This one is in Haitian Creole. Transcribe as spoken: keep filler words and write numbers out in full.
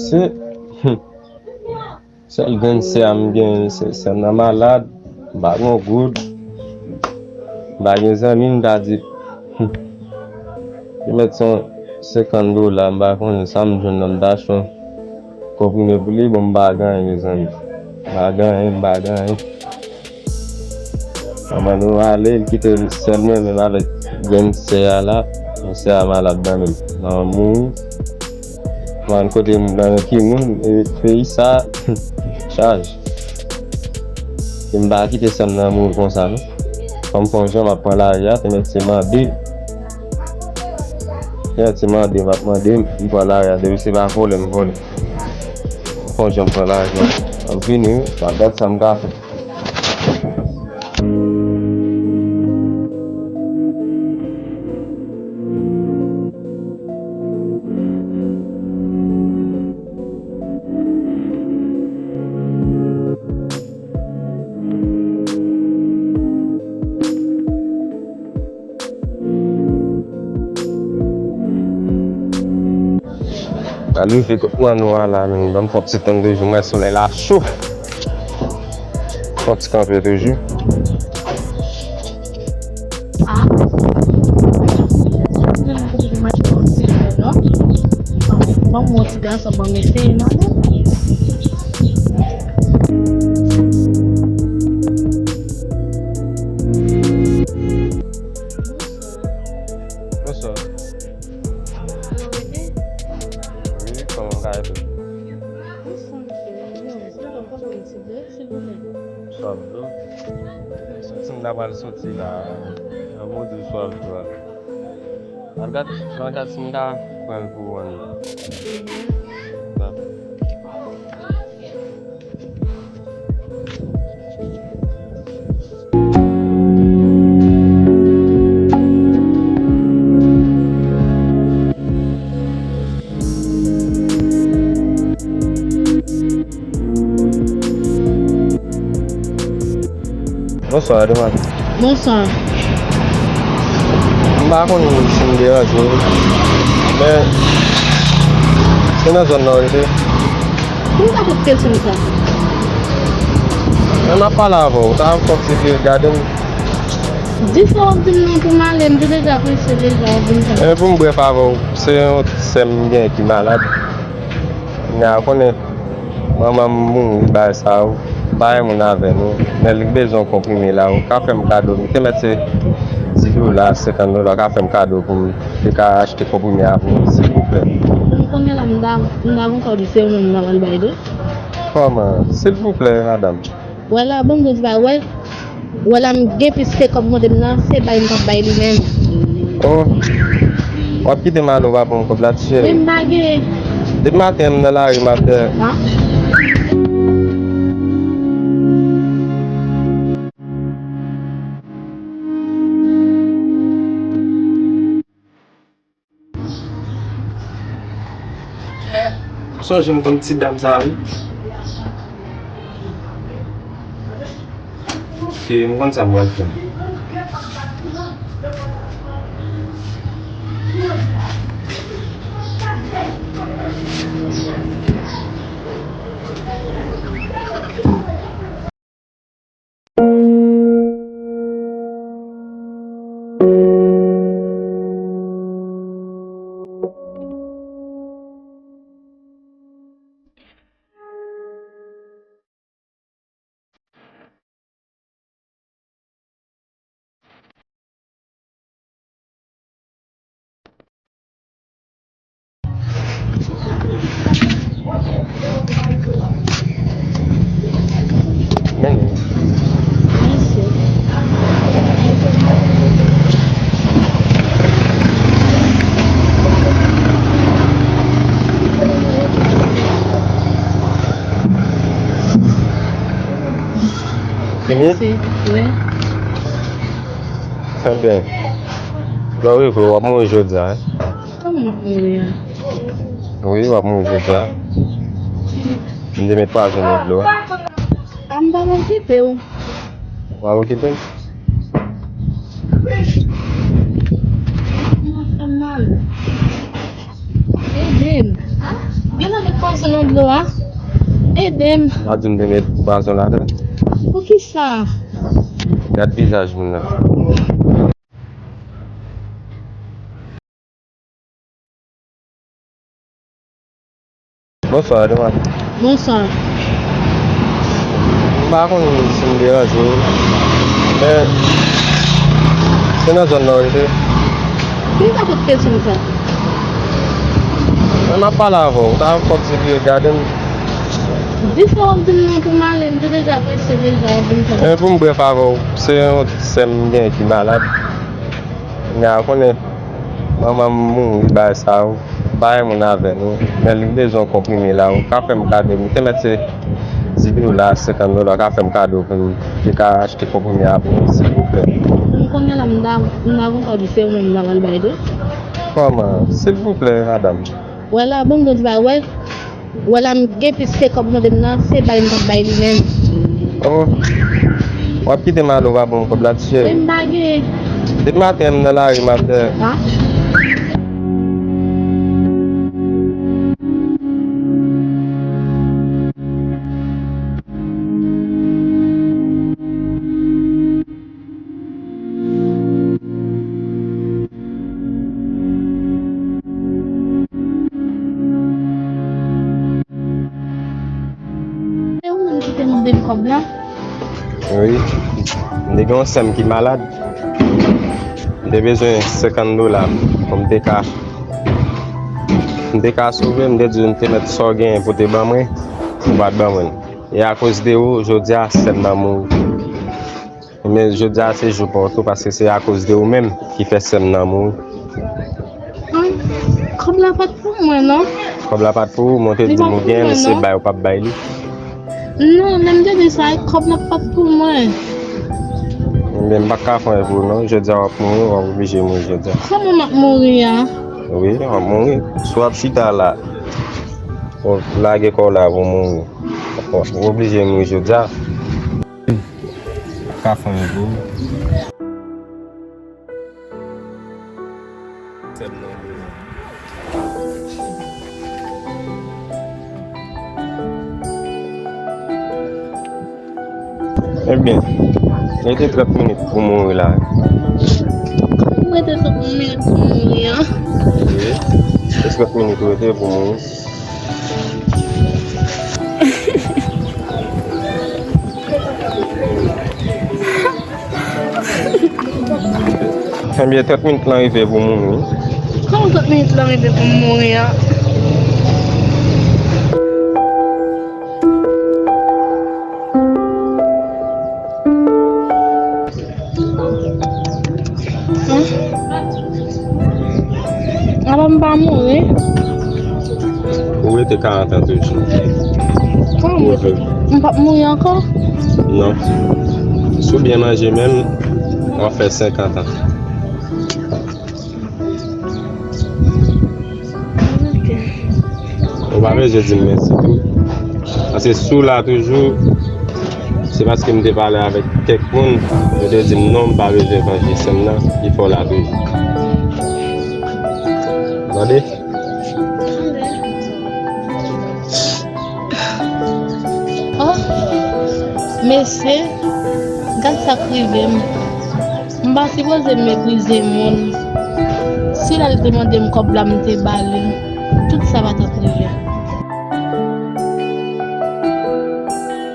Se, hmm. Sèl grenn sè a m gen, se sè m nan malad, m pa gen yon goud, m pa gen zanmi, m ta di, hmm. Li mèt se yon senkant dola, m pa konnen sa m jwenn nan, m ta achte yon konprime pou li, bon, m pa gen anyen, mezanmi. M pa gen anyen, m pa gen anyen. Manman nou ale, li kite m sèl mwen menm avèk grenn sè a la. Grenn sè a malad nan menm. Manman mouri. Mwen kote m nan ki moun, e peyi sa, chaj. E m pa kite sè m nan mouri konsa, non. Fò m fè yon jan, m ap pran lari a, te mèt se mande. Te mèt se mande, m ap mande, m pran lari a, depi se pa vòlè, m vòlè. Fò m jan pran lajan. M ap vini wi, m ap gad sa m ka fè. Pral rive kot mwen nou a la, menm ban m fè yon ti tann toujou, mwen solèy la cho. Fè yon ti kanpe toujou. Ah. Ban m yon ti gason, ban m eseye non. Bonswa. Alo, Rene? Wi, kòman m ka ede w? Bonswa, mesye. Yo, se lè w pa konn ti vle, silvouplè. Sa ap dlo? Soti m ta pral soti la. Yon modou swa ap dlo a. Al gad, al gad si m ka pran l pou ou an. Bonswa, demwazèl. Bonswa. M pa konn si m deranje w, men se nan zòn nan w rete? Poukisa w poze kesyon sa? Men m ap pale avè w, ou ta fè yon ti gade m. Di sa w ap di m nan pou m ale, m te deja prese deja, w ap vin sa. E pou m brèf avè w, se yon sè m gen ki malad. Kounye a, ou konnen, manman m mouri, bagay sa yo, m pa gen moun avè nou, men li bezwen yon konprime la, ou ka fè m kado, m te mèt se di dola, senkant dola, ou ka fè m kado pou m te ka achte konprime a pou mwen, silvouplè. Kounye a la, m ta, m ta voye w di se ou menm m ta pral bay tou. Kòman? Silvouplè, madanm. Wè la, bon, bon, pa wè. Wè la, m gen plis ke kòb mande m nan, se bay m t ap bay li menm. Oh. W ap kite m ale, w pa ban m kòb la, ti cheri? Wi, m pa gen. Depi maten, m nan lari, m ap fè. Ah. Sonje m konn ti dam sa a, wi. Ok, m konn sa m pral fè. Fini? Mèsi. Wi. Trè byen. Lè w rive, w ap mouri jodi a, wi. Kòman m ap mouri a? Wi, w ap mouri jodi a. M te met pwazon nan dlo a. A, m pa pral kite w. W ap okipe m? Mwen fè m mal. Ede m. Gen nan met Pwazon nan dlo a. Ede m. Pa di m te met pwazon ladan. Poukisa? Gad vizaj moun nan. Bonswa, demoiselle. Bonswa. M pa konn si m deranje w, men se nan zòn nan w rete? Ki sa kot kesyon sa? Men m ap pale avè w, ta fòk di li gade m. Di sa w ap di m nan pou m ale, m te deja prese deja, w ap vin fè. Men pou m brèf avè w, se yon sè m gen ki malad. Kounye a, ou konnen, manman m mouri, bagay sa yo, pa gen moun avè nou, men li bezwen yon konprime la, ou ka fè m kado, m te mèt se di dola, senkant dola, ou ka fè m kado pou m te ka achte konprime a pou mwen, silvouplè. M konnen la, m ta, m ta kontan di se ou menm m ta pral bay tou. Kòman? Silvouplè, madanm. Wè la, bon, m te di ba, wè. Wè la, m gen plis ke kòb mande m nan, se bay m t ap bay li menm. Oh. W ap kite m ale, w pa ban m kòb la, ti cheri. Men m pa gen. Depi maten, m nan lari, m ap fè. Ah. Se ou menm ki te mande m kòb la? Wi. M te gen yon sè m ki malad. M te bezwen senkant dola pou m te ka, m te ka sove, m te di w m te mèt sa w genyen pou te ban mwen, ou pa t ban mwen. E akoz de ou, jodi a, sè m nan mouri. Men jodi a se jou pa w tou, paske se akoz de ou menm ki fè sè m nan mouri. Ay, kòb la pa t pou mwen, non. Kòb la pa t pou ou, men w te di m ou genyen l, se bay ou p ap bay li. Non, lè m te di sa, kòb la pa t pou mwen. Ebyen, m pa ka fè anyen pou ou, non. Jodi a w ap mouri, w ap oblije mouri jodi a. Kòman m ap mouri a? Wi, w ap mouri. Si w ap chita la, w lage kò w la pou w mouri. Ou oblije mouri jodi a. Ka fè yon jou. Ebyen, rete trant minit pou mouri la. Kòman rete trant minit pou mouri an? Wi, se trant minit ou rete pou mouri. Ebyen, trant minit lan rive pou mouri. Kòman trant minit lan rive pou m mouri an? Hum? Apa m pa mouri? Ou rete karant an toujou. Kòman? M p ap mouri ankò? Non. Si w byen manje menm, w ap fè senkant an. Ok. Ou pa bezwen di m mèsi tou. Paske si w la toujou, se paske m te pale avèk kèk moun, yo te di m non, m pa bezwen vanje sè m nan, ki fè w la toujou. Tande? Oh, mesye, gad sa k rive m. M pa sipoze meprize moun. Si l al te mande m kòb la, m te ba li l. Tout sa pa t